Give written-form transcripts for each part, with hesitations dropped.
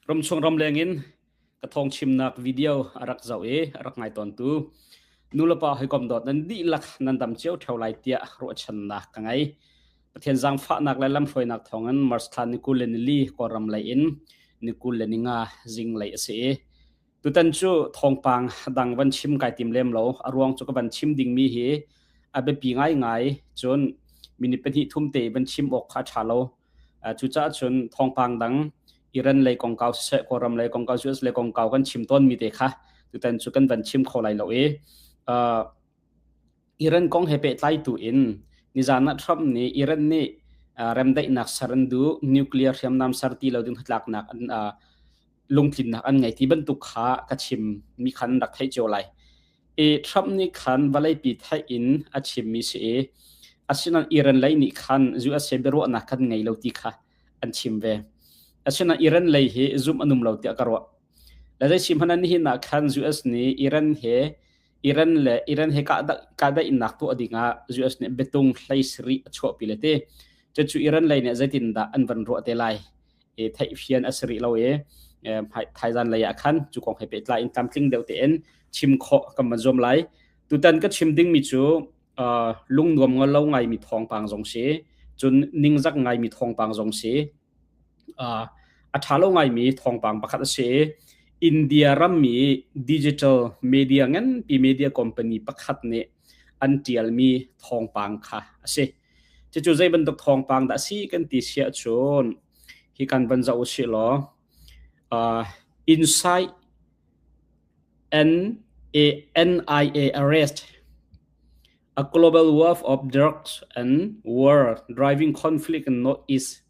Ramchung ramleng in ka thawng chimnak video a rak zoh i a rak ngai tawntu nulepa hawikom dawt nan dihlak nan dam cio ṭheo lai tiah ruahchannak ka ngei. Pathian zaangfahnak le lamhruainak thawngin March thla ni 20 le nili Kawlram lei in ni 20 le ninga zinglei a si i tutan cu thawngpang dang van chim kai tim lem lo. A ruang cu ka van chim dingmi hi a biapi ngaingai cun minute pahnih thum te van chim awk kha a ṭha lo. Cucaah cun thawngpang dang Iran lei kongkau siseh, Kawlram lei kongkau, US lei kongkau kan chim tawnmi te kha tutan cu kan van chim kho lai lo i Iran kong he pehtlai tu in nizan ah Trump nih Iran nih remdaihnak ser an duh, nuclear hriamnam ser ti lo ding hnatlaknak an lungtlinnak an ngei ti bantuk kha ka chim mi khan rak theih cio lai. I Trump nih khan vawleipi theih in a chimmi si i asinain Iran lei nih khan US he biaruahnak kan ngei lo ti kha an chim ve. Asinain Iran lei hi zumh an um lo tiah ka ruah. Le zei si hmanh ah nihin ah khan US nih Iran he Iran le Iran he kahdaihnak tuah dingah US nih biatung hlei sarih a chuahpi le ti. Cucu Iran lei nih zeitindah an van ruah te lai? I theihfian a si rih lo i thaizan lei ah khan cu kong he pehtlai in tlamtling deuh tein chim khawh kan van zuam lai. Tutan ka chim dingmi cu lungnuam lo ngaimi thawngpang zong si, cun ningzak ngaimi thawngpang zong si, a ṭha lo ngaimi thawngpang pakhat a si. India rammi digital media nganpi media company pakhat nih an ṭialmi thawngpang kha a si. Cucu zei bantuk thawngpang dah a si kan ti siah cun hi kan van zoh usih law Inside NIA arrest a global wolf of drugs and war driving conflict in Northeast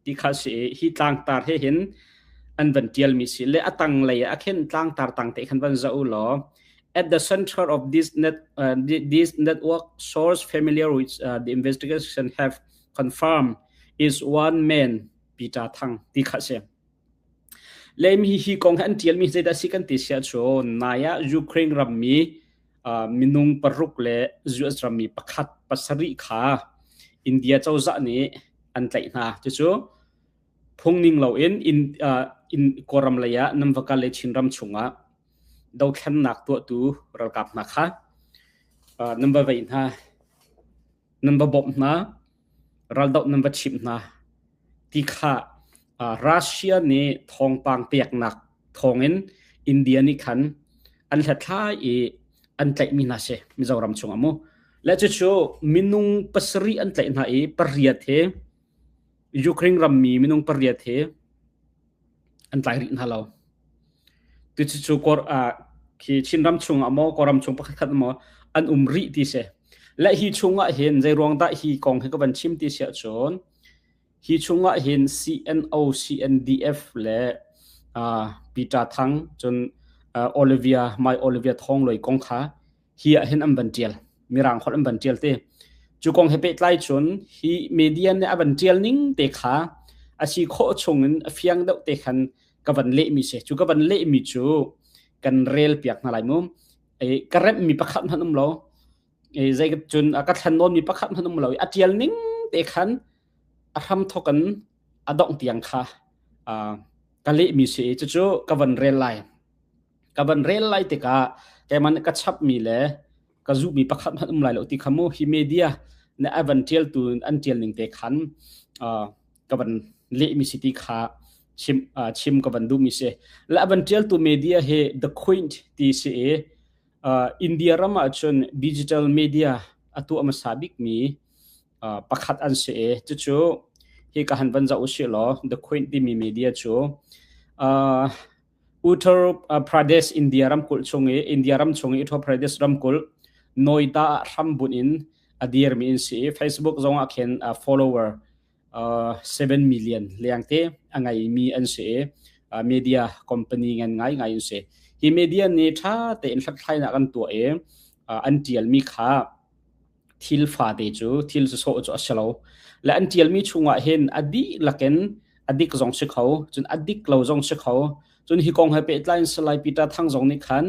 ti kha si i hi tlangtar he hin an van tialmi si le a tanglei ah khin tlangtar tang te khan van zoh u law at the center of this net this network source familiar with the investigation have confirmed is one man Peter Thang ti kha si le mi hi kong hi an tialmi zeidah si kan ti sia cu nai ah Ukraine rammi minung paruk le US rammi pakhat pasarih kha India cozah nih an tlaih hna. Cucu phungning loin in, in Kawlram lei ah nan va kal i Chinram chungah dothlennak tuahtu ralkap hna kha nan va veih hna, nan va bawmh hna, raldoh nan va chimh hna ti kha Russia nih thawngpang peknak thawngin India nih khan an hlathlai i an tlaihmi hna si Mizoram chungah mu. Le cucu minung pasarih an tlaih hna i pariat he Ukraine rammi minung pariat he an tlai rih hna lo. Tucu kor khi Chinram chungah maw Kawlram chung pakhat khat maw an um rih ti si. Le hi chungah hin zei ruang dah hi kong hi ka van chim ti si ahcun hi chungah hin CNO CNDF le Peter Thang cun Olivia Mai Olivia Thong Loi kong kha hi ah hin an van tial mirang holh an van tial te cu kong he pehtlai cun hi media nih a van tial ning te kha a si khawh chung in a fiang deuh te khan ka van leh mi si cu ka van leh mi cu kan rel piak hna lai mu e ka remh mi pakhat hmanh um lo e zei cun a ka thlen nawn mi pakhat hmanh um lo a tial ning te khan a hram thokan a dongh tiang kha ka leh mi si cucu ka van rel lai Ka van rel lai tikah keimah nih ka chapmi le ka zuhmi pakhat hmanh um lai lo ti kha mu hi media nih a van ṭialtu an ṭial ning te khan ka van lehmi si ti kha chim chim ka van duhmi si. Le a van ṭialtu media hi The Quint ti si i India ram ah cun digital media a tuah hmasa bikmi pakhat an si i cucu hi ka han van zoh usih law The Quint timi media cu Uttar Pradesh India ramkulh chung i India ram chung i Uttar Pradesh ramkulh Noida ah hrambunh in a dirmi an si i Facebook zong ah khin follower 7 million lengte a ngeimi an si i media company ngan ngaingai an si. Hi media nih ṭha tein hlathlainak an tuah i an ṭialmi kha thil fate cu thil sawsawh cu a si lo. Le an ṭialmi chungah hin a dihlak in a dik zong si kho, cun a dik lo zong si kho. Cun hi kong he pehtlai in Salai Peter Thang zong nih khan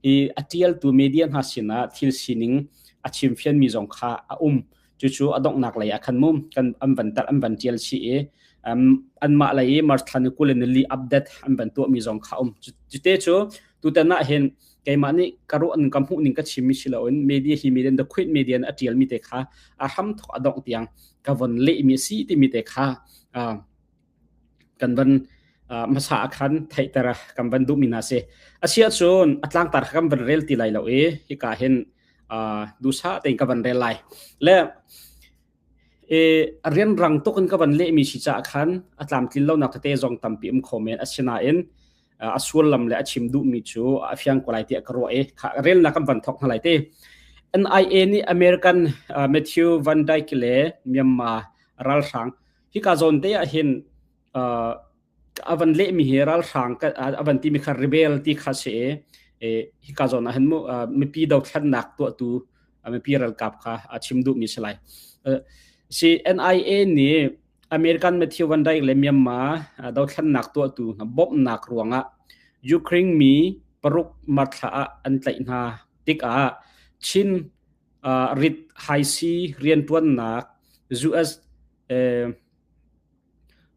hi a ṭialtu media hna sinah thil sining a chimfianmi zong kha a um. Cucu a donghnak lei ah khan mu kan an van tar an van ṭial chih i Anmah lei i March thla ni 24 update an van tuahmi zong kha um. Cute cu tutan ah hin keimah nih ka ruah ning ka hmuh ning ka chimmi si loin media hi media the queen media a tialmi te kha a hram thok a dongh tiang ka von lehmi a si timi te kha kan van hmasa ah khan theihter kan van duhmi hna si. Asiah cun a tlangtar kha kan van rel ti lai lo i hika hin duhsah tein ka van rel lai. Le rianrang tuk in ka van lehmi si caah khan a tlamtlin lonak tete zong tampi um kho men. Asinain a sullam le a chim duhmi cu a fiang ko lai tiah ka ruah i relnak kan van thawk hna lai te. NIA nih American Matthew Van Dyke le Myanmar ralhrang hika zawn te ah hin a van lehmi hi ralhrang a van timi kha rebel ti kha si i hika zawn ah hin mu mipi dothlennak tuahtu mipi ralkap kha a chim duhmi si lai. Si NIA nih American Matthew Van Dyke le Myanmar dothlennak tuahtu hna bawmhnak ruangah Ukraine mi paruk Marthla ah an tlaih hna tikah Chin rit haisi riantuannak US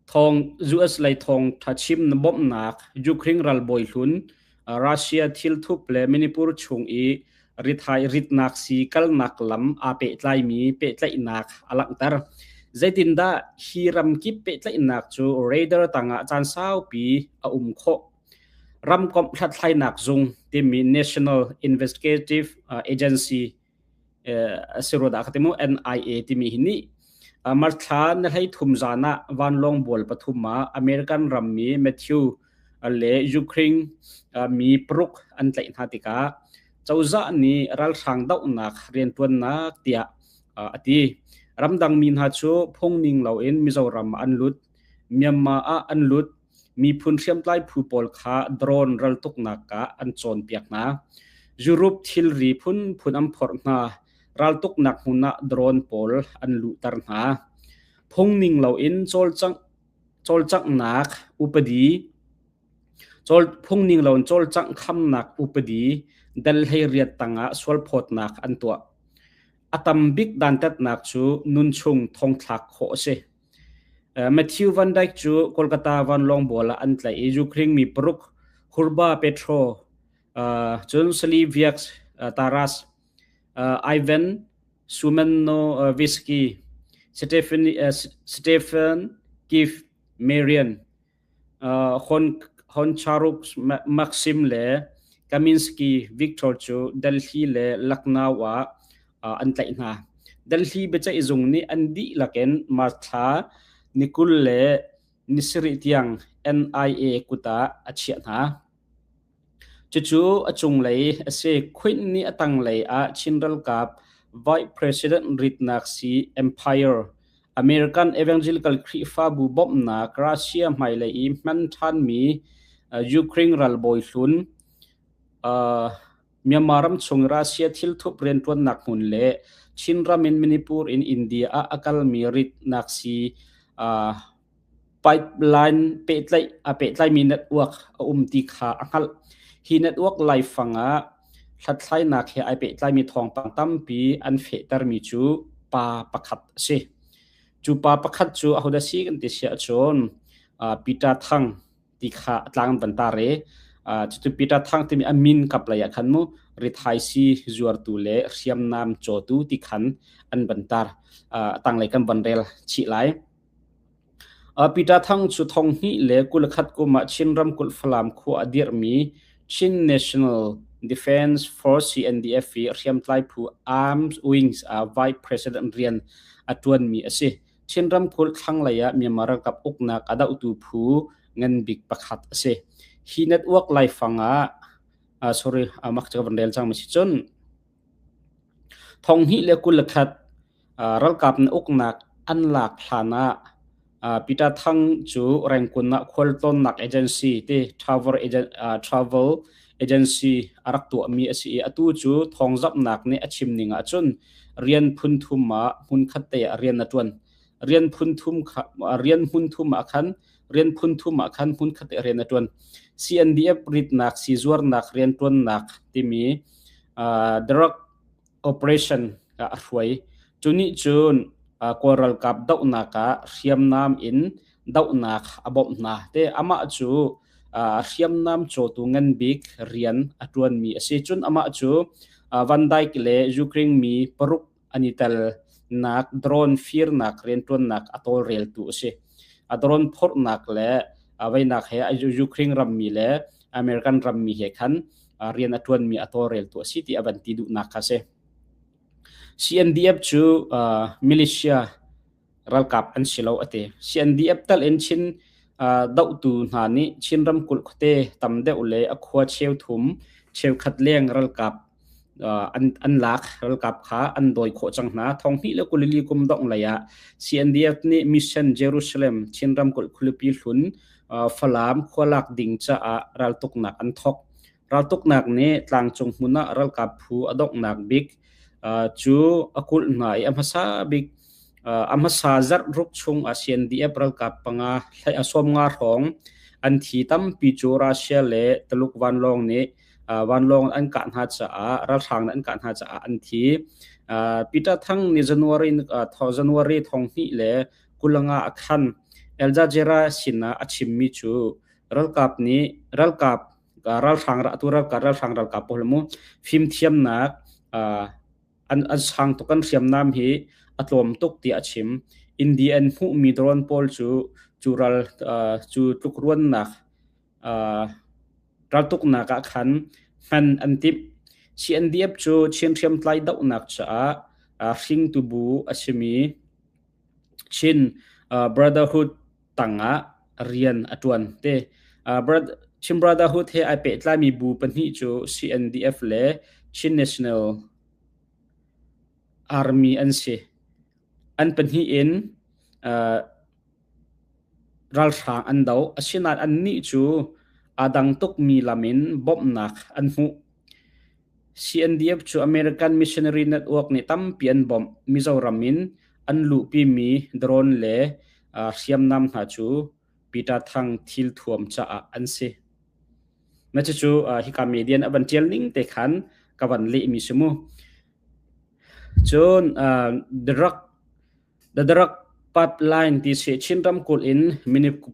Thawng US lei thawngtha chim na bawmhnak Ukraine ralbawi hlun Russia thilthup le Manipur chung i rithai ritnak sii kalnak lam aa pehtlaimi pehtlaihnak a langhter. Zeitindah hi ramkip pehtlaihnak cu radar tangah caan saupi a um khawh? Ramkomh hlathlainak zung timi National Investigative Agency a si rua dah ka ti mu NIA timi hi nih March thla na hlei thum zan ah vanlawng bual pathum ah American rammi Matthew le Ukraine mi paruk an tlaih hna tikah cozah nih ralhrang dohnak riantuannak tiah a ti. Ramdang mi hna cu phungning loin Mizoram ah an lut, Myanmar ah an lut, Miphun hriamtlai phu pawl kha drone raltuknak ah an cawnpiak hna. Europe thilri phunphun an phorh hna. Raltuknak hmun ah drone pawl an luhter hna. Phungning loin cawlcanghnak upadi phungning loin cawlcangh khamnak upadi dal 18 tangah sualphawtnak an tuah. A tam bik dantatnak cu nunchung thongthlak khawh a si. Matthew Van Dyke cu Kolkata vanlawng bual ah an tlaih i Ukraine mi paruk Hurba Petro, cun Sliviak Taras, Ivan Sumanovisky, Stephen Keith Marian, Honcharuk Maxim le Kaminsky Viktor cu Delhi le Lucknow ah an tlaih hna. Delhi biaceihzung nih an dihlak in March thla ni 27 tiang NIA kut ah a chiah hna. Cucu a cunglei a si. Queen nih a tanglei ah Chin ralkap Vice President ritnak sii Empire American Evangelical Khrihfabu bawmhnak Russia hmailei i hman ṭhanmi Ukraine ralbawi hlun Myanmar ram chung Russia thilthup rianṭuannak hmun le Chinram in Manipur in India ah a kalmi ritnak sii pipeline pehtlaih a pehtlaimi network a um ti kha a hngalh. Hi network laifang ah hlathlainak he ai pehtlaimi thawngpang tampi an fehtermi cu pa pakhat a si. Cu pa pakhat cu ahodah si kan ti si ahcun Peter Thang ti kha a tlang an van tar i cucu Peter Thang timi a min kap lei ah khan mu rithaisi zuartu le hriamnam cawtu ti khan an van tar. A tanglei kan van rel chih lai. Peter Thang cu 2021 kum ah Chin ramkulh Falam khua a dirhmi Chin National Defence Force CNDF i hriamtlai phu Armed Wings ah Vice President rian a ṭuanmi a si. Chin ramkulh thlanglei ah Myanmar ralkap uknak a dohtu phu nganbik pakhat a si. Hi network laifang ah sorry mak cu ka van rel cang ma si cun 2021 Ralkap na uknak an lak hlan ah Peter Thang cu Rangoon ah khualtlawnnak agency ti travel agency a rak tuahmi a si i atu cu thawngzamhnak nih a chim ning ahcun rian phun thum ah hmunkhat te ah rian a ṭuan. Rian phun thum kha rian hmun thum ah khan rian phun thum ah khan hmunkhat te rian a ṭuan. CNDF ritnak siizuarnak rianṭuannak timi drug operation a hruai. Cu nih cun Kawl ralkap dohnak ah hriamnam in dohnak a bawmh hna. Te amah cu hriamnam cawtu ngan bik rian a ṭuanmi a si. Cun amah cu Van Dijk le Ukraine mi paruk an i telnak drone firnak rianṭuannak a tawlreltu a si. A drone phorhnak le veinak he Ukraine rammi le American rammi he khan rian a ṭuanmi a tawlreltu a si ti a van ti duhnak kha a si. CNDF cu militia ralkap an si lo a ti. CNDF tal in Chin dohtu hna nih Chin ramkulh khuate tam deuh le a khua cheuthum cheukhat leng ralkap an lak ralkap kha an dawi khawh cang hna. Thonghnih le 22 kum dongh lei ah CNDF nih Mission Jerusalem Chin ramkulh khualipi hlun Falam khua lak ding caah raltuknak an thawk. Raltuknak nih tlangcung hmun ah ralkap phu a donghnak bik cu a kulh hna i a hmasa bik a hmasa zarh ruk chung ah CNDF ralkap panga 50 hrawng an thi tampi cu Russia le Tuluk vanlawng nih vanlawng an kah hna caah ralhrang nih an kah hna caah an thi. Peter Thang nih January January 2025 ah khan Al Jazeera sinah a chimmi cu ralkap nih ralkap ralhrang tu ralkap ralhrang ralkap pawl mu fimthiamnak an an sang tuk an hriamnam hi a tlawm tuk tiah a chim. India an hmuhmi drone pawl cu cu ral cu tlukruannak raltuknak ah khan hman an timh. CNDF cu Chin hriamtlai dohnak caah hringtu bu a simi Chin Brotherhood tangah rian a ṭuan te. Chin Brotherhood he ai pehtlaimi bu pahnih cu CNDF le Chin National Army an si. An pahnih in ralhrang an doh. Asinain annih cu aa dang tukmi lam in bawmhnak an hmuh. CNDF cu American Missionary Network nih tampi an bawmh. Mizoram in an luhpimi drone le hriamnam hna cu Peter Thang thilthuam caah an si. Na cucu hika media a van ṭial ning te khan ka van lehmi si mu. Cun drug the drug pipeline ti si Chin ramkulh in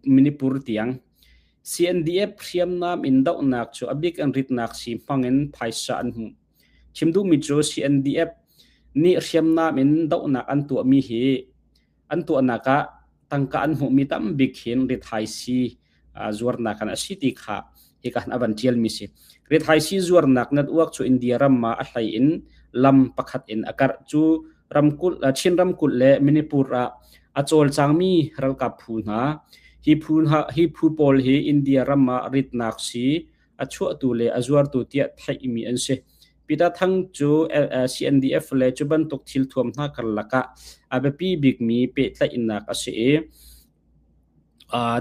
Manipur tiang CNDF hriamnam in dohnak cu a bik an ritnak si hmang in phaisa an hmuh. Chim duhmi cu CNDF nih hriamnam in dohnak an tuahmi hi an tuahnak ah tangka an hmuhmi tambik hin rithaisii zuarnak an a si ti kha hika han a van ṭialmi si. Rithaisii zuarnak network cu India ram ah a hlei in lam pakhat in a karh. Cu ramkulh Chin ramkulh le Manipur ah a cawlcangmi ralkap phu hna hi phu hna hi phu pawl hi India ram ah ritnak sii a chuahtu le a zuartu tiah theihmi an si. Peter Thang cu CNDF le cu bantuk thilthuam hna karlak ah a biapi bikmi pehtlaihnak a si i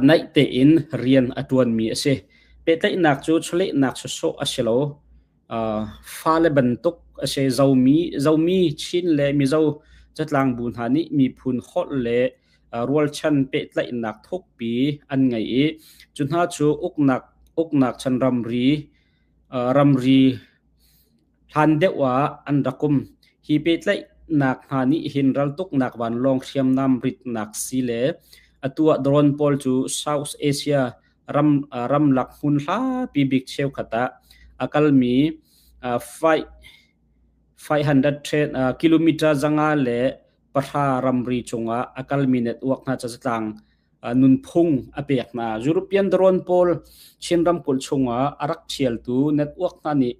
naih tein rian a ṭuanmi a si. Pehtlaihnak cu chawlehnak sawsawh a si lo. Fale bantuk a si. Zomi, Zomi Chin le Mizo catlangbu hna nih miphun holh le rualchan pehtlaihnak thukpi an ngei i cu hna cu uknak uknak chan ramri ramri hlan deuh ah an rak um. Hi pehtlaihnak hna nih hin raltuknak vanlawng hriamnam ritnak si le atu ah drone pawl cu South Asia ram ramlak hmun hlapi bik cheukhat ah a kalmi 500 kilometer 510 ramri cungah a kalmi network hna catlang nunphung a pek hna. European drone pawl Chin ramkulh chungah a rak ṭhialtu network hna nih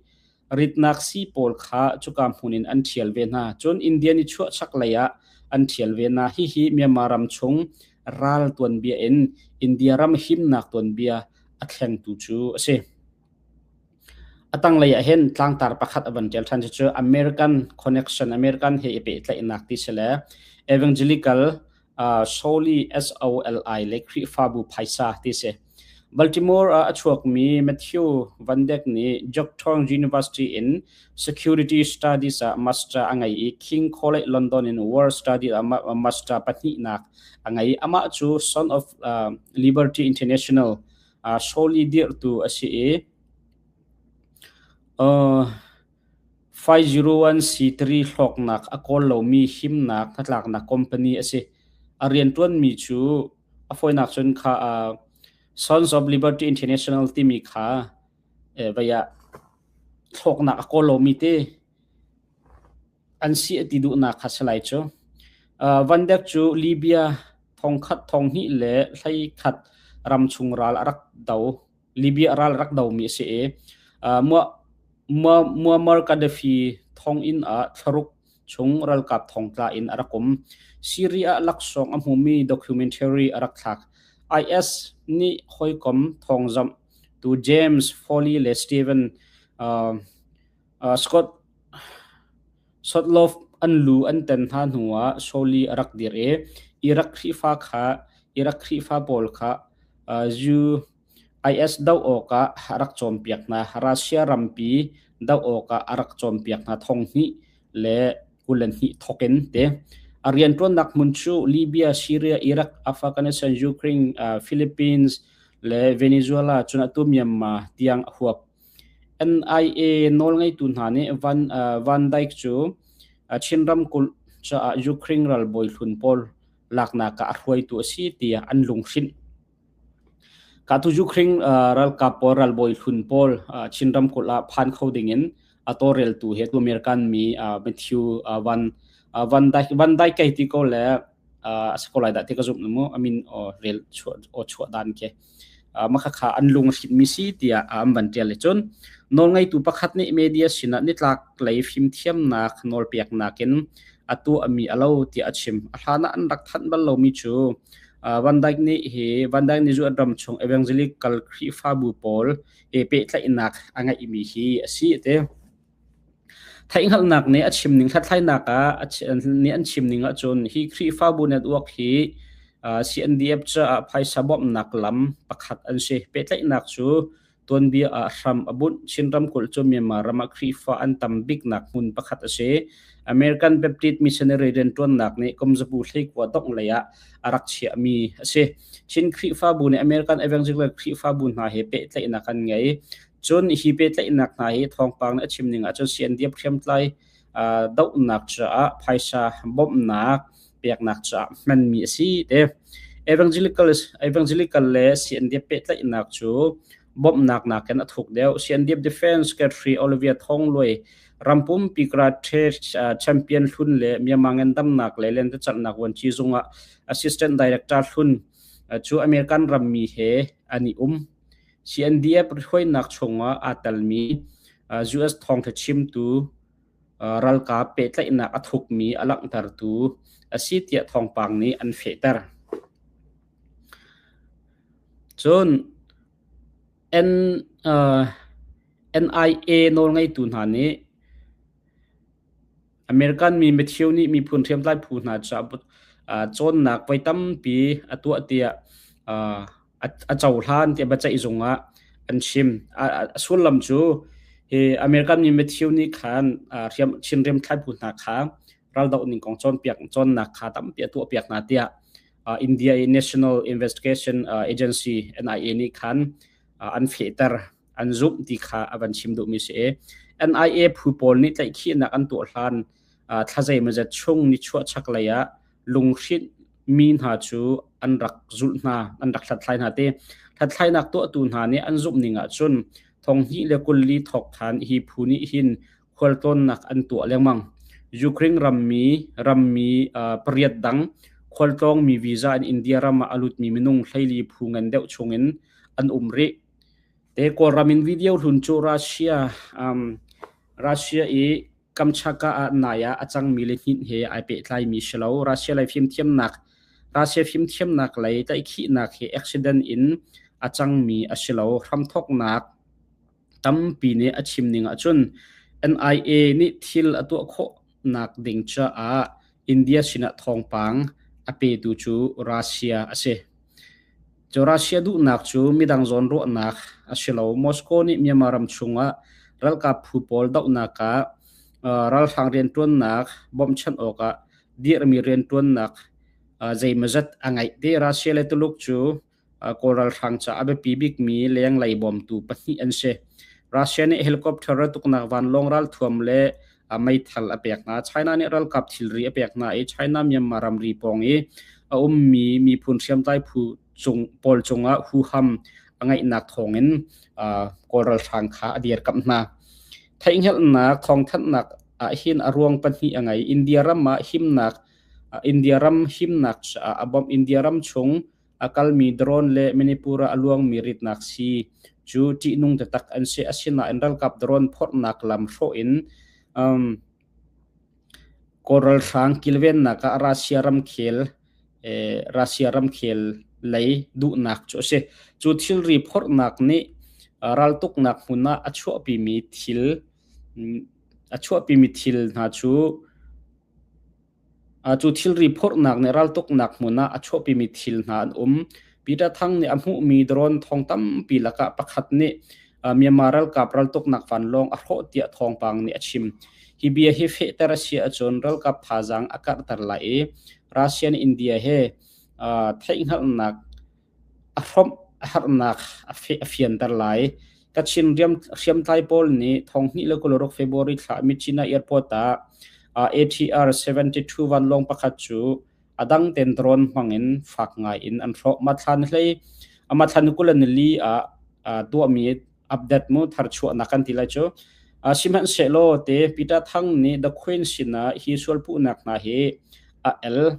ritnak sii pawl kha cuka hmun in an ṭhial ve hna. Cun India nichuah chaklei ah an ṭhial ve hna. Hihi Myanmar ram chung ral tuanbia in India ram himnak tuanbia a thlengtu cu a si. A tanglei ah hin tlangtar pakhat a van ṭial ṭhan cucu American Connection, American he i pehtlaihnak ti si le Evangelical Soli SOLI le Khrihfabu phaisa ti si. Baltimore ah a chuakmi Matthew Van Dek nih Georgetown University in Security Studies ah master a ngei i King College London in World Studies ah master pahnihnak a ngei. Amah cu Son of Liberty International Soli dirhtu a si i 501c3 hlawknak a kawl lomi himnak hnatlaknak company a si. A rianṭuanmi cu A fawinak cun kha Sons of Liberty International timi kha vei ah thlawknak a kawl lomi te an si a ti duhnak kha si lai cu. Van Dek cu Libya thongkhat thonghnih le hleikhat ramchung ral a rak do. Libya ral rak domi a si i Muammar Gaddafi thonginn ah thlaruk chung ralkap thongtla in a rak um. Syria ah laksawng a hmumi documentary a rak thlak. IS nih hawikom thawngzamh tu James Foley le Steven Scott Sotloff an lu an ten hna hnuah Soli a rak dir i Iraq Khrihfa kha Iraq Khrihfa pawl kha IS doh awkah a rak cawnpiak hna. Russia rampi doh awkah a rak cawnpiak hna 2022 thawk in te. A rianṭuannak hmun cu Libya, Syria, Iraq, Afghanistan, Ukraine, Philippines le Venezuela cun atu Myanmar tiang a huap. NIA nawlngeitu hna nih Van Dijk cu Chin ramkulh caah Ukraine ralbawi hlun pawl laknak ah a hruaitu a si tiah an lunghrinh. Ka tu Ukraine ralkap pawl ralbawi hlun pawl Chin ramkulh ah phan kho dingin a tawlreltu he tu American mi Matthew Van Dijk Van Dijk kai ti ko le a si ko lai dah ti ka zumh mu a min rel chuah chuah dan ke. Makhakha an lung hrinmi si tiah an van ṭial i cun nawlngeitu pakhat nih media sinah nitlak lei fimthiamnak nawlpeknak in a tuahmi a lo tiah a chim. A hlan ah an rak thanh bal lomi cu Van Dijk nih hi Van Dijk nih ram chung evangelical Khrihfabu pawl he pehtlaihnak a ngeihmi hi a si a ti. Theihhngalhnak nih a chimning hlathlainak ah nih an chimning ahcun hi Khrihfabu network hi CNDF caah phaisa bawmhnak lam pakhat an si. Pehtlaihnak cu tuanbia ah hram a bunh. Chin ramkulh cu Myanmar ram ah Khrihfa an tam biknak hmun pakhat a si. American Baptist Missionary rianṭuannak nih kumzabu hleikua dongh lei ah a rak chiahmi a si. Chin Khrihfabu nih American Evangelical Khrihfabu hna he pehtlaihnak an ngei. Cun hi pehtlaihnak hna hi thawngpang nih a chim ning ahcun CNDF hriamtlai dohnak caah phaisa bawmhnak peknak caah hmanmi a si te. Evangelical le CNDF pehtlaihnak cu bawmhnak nakin a thuk deuh. CNDF Defense Secretary Olivia Thong Luai rampumpi karate champion hlun le Myanmar ngandamnak le lentecelhnak vuanci zung ah Assistant Director hlun cu American rammi he an i um. CNDF hruainak chungah aa telmi US thawngṭha chimtu ralkap pehtlaihnak a thukmi a langhtertu a si tiah thawngpang nih an fehter. Cun NIA nawlngeitu hna nih American mi Matthew nih miphun hriamtlai phu hna caah cawnnak voi tampi a tuah tiah a cohlan tiah biaceih zung ah an chim. A sullam cu hi American mi Matthew nih khan Chin hriamtlai phu hna kha raldoh ning kong cawnpiak cawnnak kha tampi a tuahpiak hna tiah India i National Investigation Agency NIA nih khan an fehter. An zumh ti kha a van chim duhmi si i NIA phu pawl nih tlaihkhihnak an tuah hlan thla zeimawzat chung nichuah chaklei ah lunghrinh mi hna cu an rak zulh hna, an rak hlathlai hna ti. Hlathlainak tuahtu hna nih an zumh ning ahcun 2024 thawk khan hi phu nih hin khualtlawnnak an tuah lengmang. Ukraine rammi pariat dang khualtlawngmi visa in India ram ah a lutmi minung 14 phu ngan deuh chungin an um rih. Te Kawlram in video hlun cu Russia i Kamchatka ah nai ah a cangmi lihninh he ai pehtlaimi si lo. Russia fimthiamnak lei tlaihkhihnak hi accident in a cangmi a si lo. Hramthawknak tampi nih a chim ning ahcun NIA nih thil a tuah khawhnak ding caah India sinah thawngpang a petu cu Russia a si. Cu Russia duhnak cu midang zawnruahnak a si lo. Moscow nih Myanmar ram chungah ralkap phu pawl dohnak ah ralhrang rianṭuannak bawmhchanh awkah dirhmi rianṭuannak zeimawzat a ngeih ti. Russia le Tuluk cu Kawl ralhrang caah a biapi bikmi lenglei bawmtu pahnih an si. Russia nih helicopter tuknak vanlawng ralthuam le meithal a pek hna. China nih ralkap thilri a pek hna i China Myanmar ramri pawng i a ummi miphun hriamtlai phu cung pawl cungah huham a ngeihnak thawngin Kawl ralhrang kha a dirkamh hna. Theihhngalhnak thawngthanhnak ahhin a ruang pahnih a ngei. India ram ah himnak India ram himnak caah a bawmh. India ram chung a kalmi drone le Manipur ah a luangmi ritnak sii cu ṭihnung taktak an si. Asinain ralkap drone phorhnak lam hrawh in Kawl ralhrang kilvennak ah Russia ramkhel Russia ramkhel lei duhnak cu a si. Cu thilri phorhnak nih raltuknak hmun ah a chuahpimi thil a chuahpimi thil hna cu Cu thilri phorhnak nih raltuknak hmun ah a chuahpimi thil hna an um. Peter Thang nih a hmuhmi drone thong tampi lakah pakhat nih Myanmar ralkap raltuknak vanlawng a hrawh tiah thawngpang nih a chim. Hi bia hi fehter a si ahcun ralkap thazaang a karhter lai i Russia nih India he theihhngalhnak a hrawmh a harnak a fianter lai. Kachin hriamtlai pawl nih 2026 February thla Myitkyina Airport ah ATR 72 vanlawng pakhat cu a dang ten drone hmang in fak ngai in an hrawh. Mathlan hlei mathlan 24 ah tuahmi update mu tharchuahnak kan ti lai cu. Sihmanhsehlaw te Peter Thang nih The Queen sinah hi sualpuhnak hna hi a el.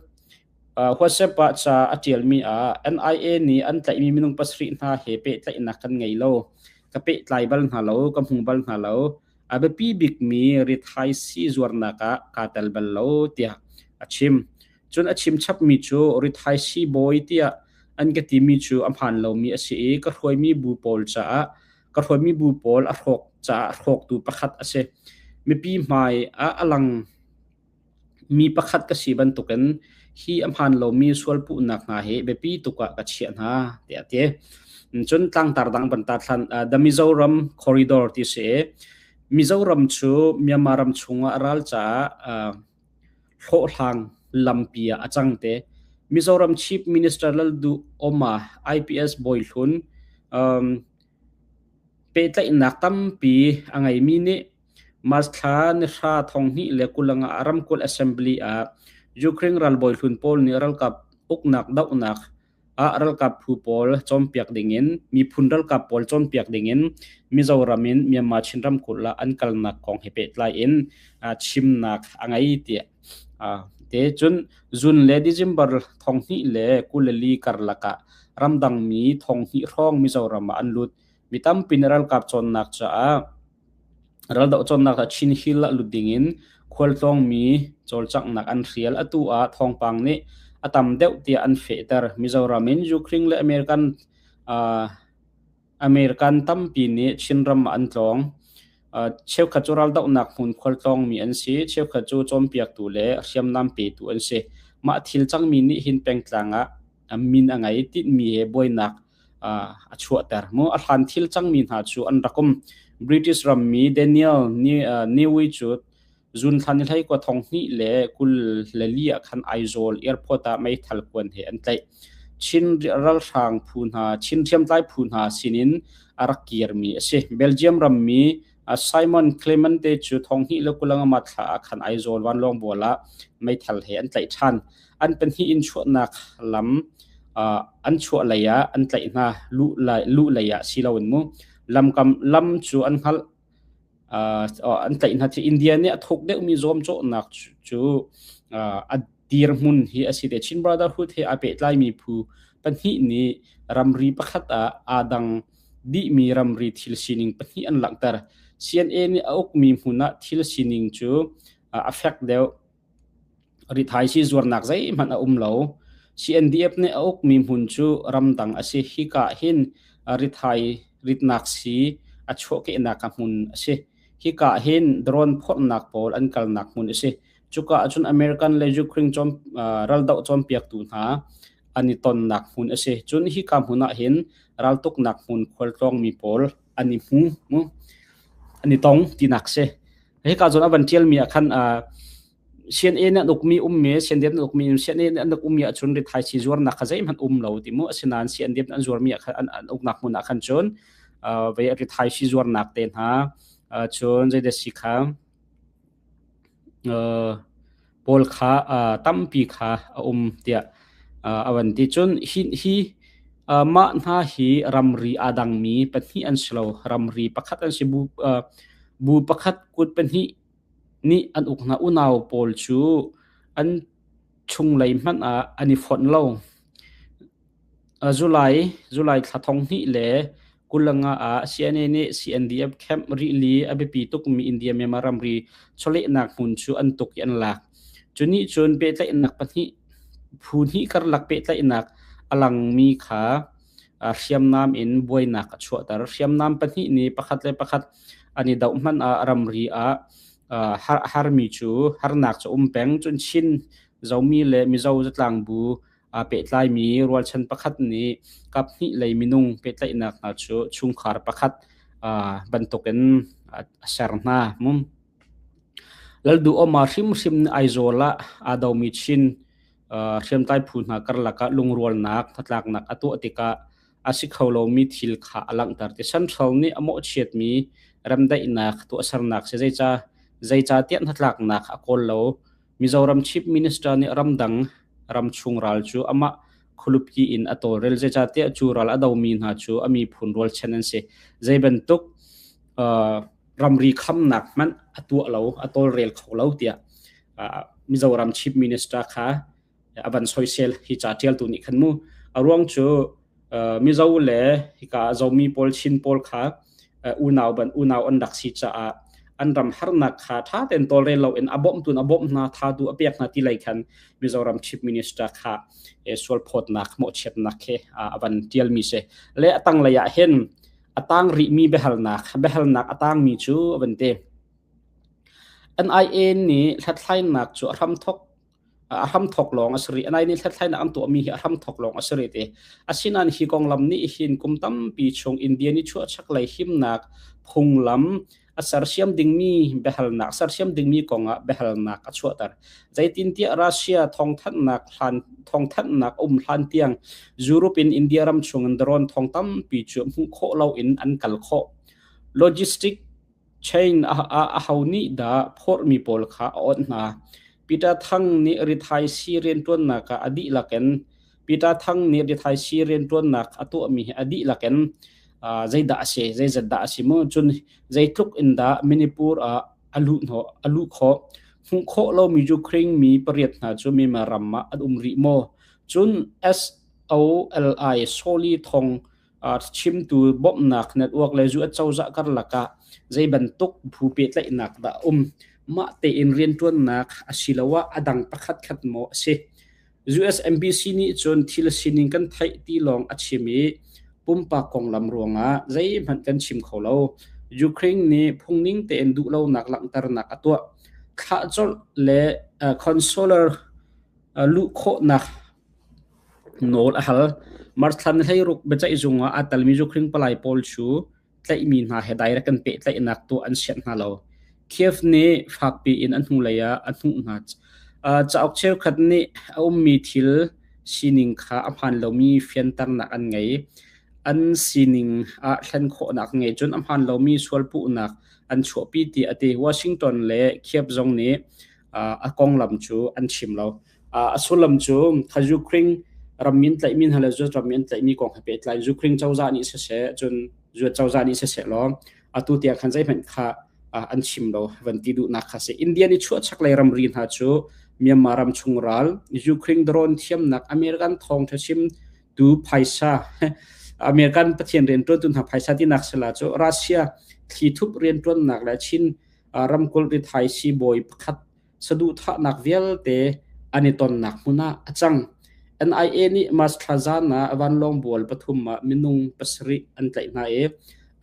WhatsApp ah ca a ṭialmi ah NIA nih an tlaihmi minung pasarih hna he pehtlaihnak kan ngei lo. Ka pehtlai bal hna lo, ka hmu bal hna lo. A biapi bikmi rithaisii zuarnak ah kaa tel bal lo tiah a chim. Cun a chim chapmi cu rithaisii bawi tiah an ka timi cu a hmaan lomi a si i ka hruaimi bu pawl caah ka hruaimi bu pawl a hrawk caah hrawktu pakhat a si. Mipi hmai ah a lang Mi pakhat ka si bantukin hi a hmaan lomi sualpuhnak hna hi biapi tuk ah ka chiah hna tiah a ti. Cun tlangtar dang van tar hlan The Mizoram Corridor ti si i Mizoram cu Myanmar ram chungah ral caah hlawhhlang lampi ah a cang te. Mizoram Chief Minister Lalduhoma IPS Bawi Hlun pehtlaihnak tampi a ngeimi nih March thla nihra 2020 ah ramkulh assembly ah Ukraine ralbawi hlun pawl nih ralkap uknak dohnak ah ralkap phu pawl cawnpiak dingin miphun ralkap pawl cawnpiak dingin Mizoram in Myanmar Chin ramkulh ah an kalnak kong he pehtlai in chimnak a ngei tiah te cun June le December 2024 karlak ah ramdangmi 2000 hrawng Mizoram ah an lut. Mi tampi nih ralkap cawnnak caah Raldoh cawnnak ah Chin Hill ah lut dingin khualtlawngmi cawlcanghnak an hrial. Atu ah thawngpang nih a tam deuh tiah an fehter. Mizoram in Ukraine le American American tampi nih Chinram ah an tlawng. Cheukhat cu raldohnak hmun khualtlawngmi an si, cheukhat cu cawnpiaktu le hriamnam petu an si. Mah thil cangmi nih hin pengtlang ah min a ngei. Tinhmi he buainak a chuahter. Mu a hlan thil cangmi hna cu an rak um. British rammi Daniel Newey cu June thla ni hlei kua thong hnih le 24 ah khan Aizawl airport ah meithal kuan he an tlaih. Chin ralhrang phu hna, Chin hriamtlai phu hna sinin a rak kirmi a si. Belgium rammi Simon Clemente cu thong hnih le 25 thla ah khan Aizawl vanlawng bual ah meithal he an tlaih ṭhan. An pahnih in chuahnak lam an chuah lei ah an tlaih hna. Luh lei ah si loin mu. Lamkam lam cu an hngalh an tlaih hna. India nih a thuk deuhmi zuamcawhnak cu a dirhmun hi a si te. Chin Brotherhood he aa pehtlaimi phu pahnih nih ramri pakhat ah aa dang dihmi ramri thil sining pahnih an langhter. CNA nih a ukmi hmun ah thil sining cu a fek deuh. Rithaisii zuarnak zeihmanh a um lo. CNDF nih a ukmi hmun cu ramdang a si. Hika hin rithai ritnak sii a chuahkehnak a hmun a si. Hika hin drone phorhnak pawl an kalnak hmun a si. Cuka ahcun American le Ukraine raldoh cawnpiaktu hna an i tonnak hmun a si. Cun hika hmun ah hin raltuknak hmun khualtlawngmi pawl an i hmu, an i tong tinak si. Hika zawn a van ṭialmi ah khan CNA nih an ukmi ummi CNDF nih an ukmi CNA nih an ukmi ahcun rithaisii zuarnak kha zeihmanh um lo ti mu. Asinain CNDF nih an zuarmi ah khan an uknak hmun ah khan cun vei rithaisii zuarnak te hna cun zeidah si kha pawl kha tampi kha a um tiah. A van ti. Cun hi mah hna hi ramri aa dangmi pahnih an si lo. Ramri pakhat an si. Bu pakhat kut pahnih nih an uk hna. Unau pawl cu an chunglei hmanh ah an i fonh lo. July thla 2025 ah CNA nih CNDF camp rili a biapi tukmi India-Myanmar ramri chawlehnak hmun cu an tuk i an lak. Cu nih cun pehtlaihnak pahnih phu hnih karlak pehtlaihnak a langmi kha hriamnam in buainak a chuahter. Hriamnam pahnih nih pakhat le pakhat an i doh hmanh ah ramri ah harmi cu harnak cu a um peng. Cun Chin Zomi le Mizo zatlangbu aa pehtlaimi rualchan pakhat nih kaphnih lei minung pehtlaihnak hna cu chungkhar pakhat bantukin a ser hna. Lalduhoma hrimhrim nih Aizawl ah aa domi Chin hriamtlai phu hna karlak ah lungrualnak hnatlaknak a tuah tikah a si kho lomi thil kha a langhter. Ti Central nih a mawhchiatmi remdaihnak tuahsernak si zeicahtiah hnatlaknak a kawl lo. Mizoram Chief Minister nih ramdang ramchung ral cu amah khualupi in a tawlrel, zeicahtiah cu ral a domi hna cu a miphun rualchan an si. Zei bantuk ramri khamnak hmanh a tuah lo, a tawlrel kho lo tiah Mizoram Chief Minister kha a van soisel hi ca ṭialtu nih khan mu. A ruang cu Mizo le hika Zomi pawl Chin pawl kha unau ban unau an rak si caah an ram harnak kha ṭha tein tawlrel loin a bawmhtu in a bawmh hna, thatu a pek hna ti lei khan Mizoram Chief Minister kha sualphawtnak mawhchiatnak he a van ṭialmi si. Le a tanglei ah hin a tang rihmi biahalnak a tangmi cu a van ti. NIA nih hlathlainak cu a hramthok a hramthok lawng a si rih. Anai nih hlathlainak an tuahmi hi a hramthok lawng a si rih ti. Asinain hi konglam nih hin kum tampi chung India nih chuahchaklei himnak phunglam a sersiam dingmi biahalnak sersiam dingmi kongah biahalnak a chuahter. Zeitintiah Russia thawngthanhnak hlan thawngthanhnak um hlan tiang Europe in India ram chungin drone thong tampi cu hmuh khawh loin an kal khawh. Logistic Chain aho nih dah phorhmi pawl kha a awnh hna? Peter Thang nih rithaisii rianṭuannak ah a dihlak in Peter Thang nih rithaisii rianṭuannak a tuahmi hi a dihlak in zeidah a si, zeizat dah a si mu? Cun zeitluk in dah Manipur ah a luh hnawh, a luh khawh? Hmuh khawh lomi Ukraine mi pariat hna cu Myanmar ram ah an um rih maw? Cun SOLI Soli Thong chimtu bawmhnak network le US cozah karlak ah zei bantuk phu pehtlaihnak dah a um? Mah tein rianṭuannak asiloah a dang pakhatkhat maw a si? US Embassy nih cun thil sining kan theih ti lawng a chim i pumpak konglam ruangah zeihmanh kan chim kho lo. Ukraine nih phungning tein duhlonak langhternak a tuah. Thlah colh le consular luh khawhnak Nawl a hal. March thla ni 16 biaceihzung ah aa telmi Ukraine palai pawl cu tlaihmi hna he direct kan pehtlaihnak tuah an sianh hna lo. Kiev nih fakpi in a hnulei ah a hnuh hna. Cauk cheukhat nih a ummi thil sining kha a hmaan lomi fianternak an ngei. An sining ah thlen khawhnak an ngei. Cun a hmaan lomi sualpuhnak an chuahpi tiah a ti. Washington le Kiev zong nih a konglam cu an chim lo. A sullam cu kha Ukraine rammi an tlaihmi hna le US rammi an tlaihmi kong he pehtlai Ukraine cozah nih siseh cun US cozah nih siseh law atu tiang khan zeihmanh kha an chim lo van ti duhnak kha si. India nih chuah chaklei ramri hna cu Myanmar ram chung ral Ukraine drone thiamnak American thawngtha chim tu phaisa American pathian riantuantu hna phaisa tinak sila cu Russia thlithup riantuannak le Chin ramkulh rithai siibawi pakhat saduhthahnak vialte an i tonnak hmun ah a cang. NIA nih March thla zan ah vanlawng bual pathum ah minung pasarih an tlaih hna i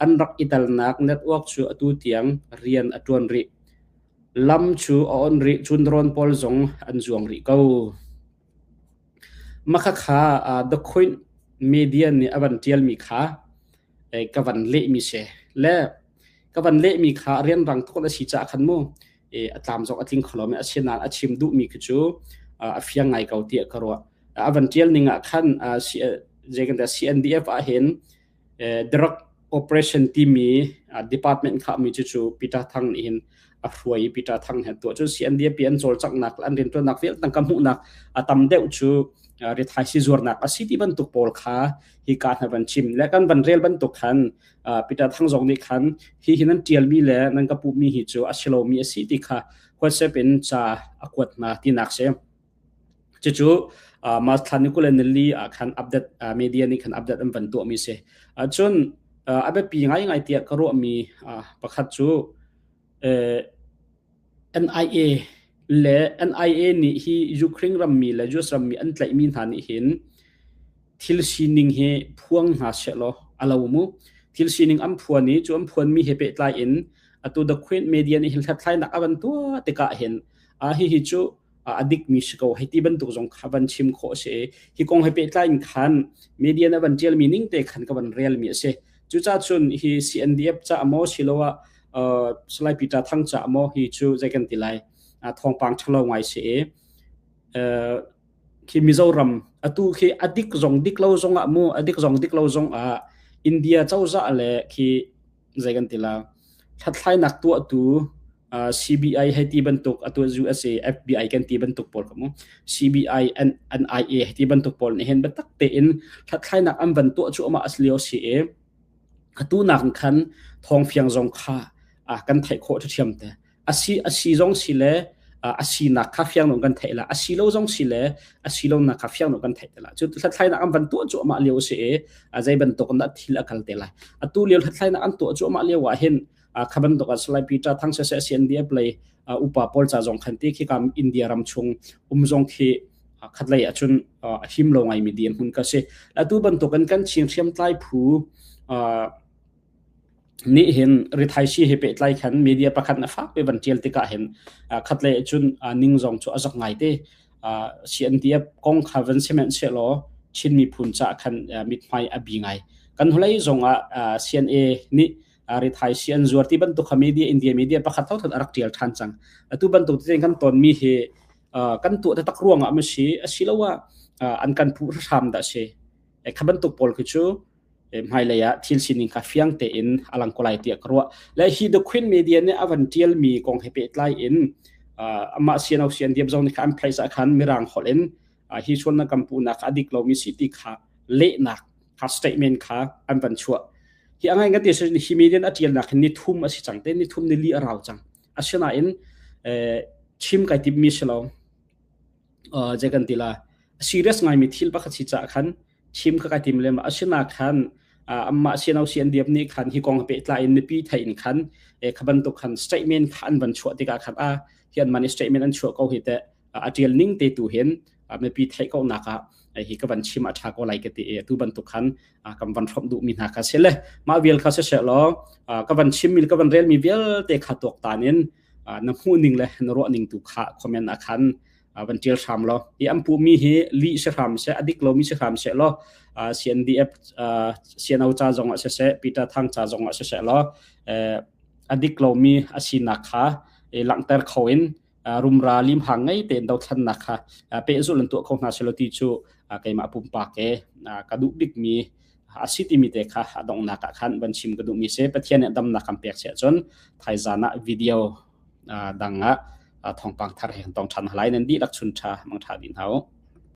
an rak i telnak network cu atu tiang rian a ṭuan rih. Lam cu a on rih, cun drone pawl zong an zuang rih ko. Makhakha The Queen Media nih a van ṭialmi kha ka van lehmi si. Le ka van lehmi kha rianrang tuk a si caah khan mu a tlam zong a tling kho lo asinain a chim duhmi khi cu a fiang ngai ko tiah ka ruah. A van ṭial ning ah khan CNDF ah hin drug operation timi department kha mi cu Peter Thang nih hin a hruai i Peter Thang he tuah cun CNDF an cawlcanghnak an rianṭuannak vialte tangka hmuhnak a tam deuh cu Rithaisi zuarnak a si ti bantuk pawl kha hi ka hna van chim le kan van rel bantuk khan Peter Thang zong nih khan hi hi nan tialmi le nan ka puhmi hi cu a si lomi a si ti kha WhatsApp in ca a kuat hna tinak si. Cucu March thla ni 24 ah khan update media nih khan update an van tuahmi si. Cun a biapi ngaingai tiah ka ruahmi pakhat cu NIA le NIA nih hi Ukraine rammi le US rammi an tlaihmi hna nih hin thil sining hi phuang hna sehlaw a lo mu. Thil sining an phuan i cu an phuanmi he pehtlai in atu The Queen Media nih hin hlathlainak a van tuah tikah hin a hihi cu a dikmi si ko hei ti bantuk zong kha van chim khawh a si i hi kong he pehtlai in khan media na van ṭialmi ning te khan ka van relmi a si. Cucaah cun hi CNDF ca maw siloah Salai Peter Thang ca maw hi cu zei kan ti lai thawngpang ṭhalo ngai si i khi Mizoram atu khi a dik zong dik lo zong ah mu a dik zong dik lo zong ah India cozah le khi zei kan ti la hlathlainak tuahtu CBI hei ti bantuk atu USA FBI kan ti bantuk pawl ka mu CBI NIA hei ti bantuk pawl nih hin biatak tein hlathlainak an van tuah cu ama aslio si i atu nak khan thawng fiang zong kha kan theih khawh ṭhiam te asi asi zong si le a sinak kha fiang lo kan theih la a si lo zong si le a si lo nak kha fiang lo kan theih te la cu hlathlainak an van tuah cuahmah lio si i zei bantuk in dah thil a kal te lai atu lio hlathlainak an tuah cuahmah lio ah hin kha bantuk ah Salai Peter Thang siseh CNDF lei upa pawl ca zong khan ti khi kam India ram chung um zong khi khatlei ahcun a him lo ngai mi dirhmun ka si atu bantuk in kan Chin hriamtlai phu nih hin rithaisi he pehtlai khan media pakhat na fak pe van tial tikah hin khatlei cun ning zong cu a zak ngai te. CNDF kong kha van siment sehlaw Chin miphun ca khan mithmai a bi ngai. Kan hnulei zong ah CNA nih rithaisi an zuar ti bantuk kha media India media pakhat thothat a rak tial than cang. Atu bantuk te kan ton mi hi kan tuah taktak ruangah ma si asiloah an kan phu hram dah si. Kha bantuk pawl khi cu hmailei ah thil sining kha fiang tein a lang ko lai tiah ka ruah. Le hi The Queen Media nih a van tialmi kong he pehtlai in amah CNO CNDF zong nih kha an place ah khan mirang holh in hi sualnak kan puhnak a dik lomi si ti kha lehnak kha statement kha an van chuah. Hi a ngai ti hi media a tialnak hin ni thum a si cang te ni thum ni li a rau cang. Asinain chim kai timmi si lo. Je kan ti la serious ngaimi thil pakhat si caah khan chim kha kai tim lem asina khan amah CNO CNDF nih khan hi kong pehtlai in mipi theih in khan kha bantuk khan statement kha an van chuah tikah khan a hi an man statement an chuah ko hi te a tial ning te tu hin mipi theih ko nak ah hi ka van chim a tha ko lai ka ti e tu bantuk khan kan van hrom duh mi hna kha se le mah vial kha se se law ka van chim mi ka van rel mi vialte kha tuak tan in na hmuh ning le na ruah ning tu kha comment ah khan van tial hram law hi an puhmi hi lih si hram seh a dik lomi si hram seh law CNDF CNO ca zong ah siseh Peter Thang ca zong ah siseh law a dik lomi a sinak kha langhter kho in rumra limhang ngei tein dothlannak kha pehzulh an tuah kho hna selaw ti cu keimah pumpak ke ka duh bikmi a si timi te kha a donghnak ah khan van chim ka duhmi si. Pathian nih damnak kan pek siah cun thaizan ah video dang ah thawngpang thar he kan tong ṭhan hna lai. Nan dihlak chun ṭha mangṭha dih hna u.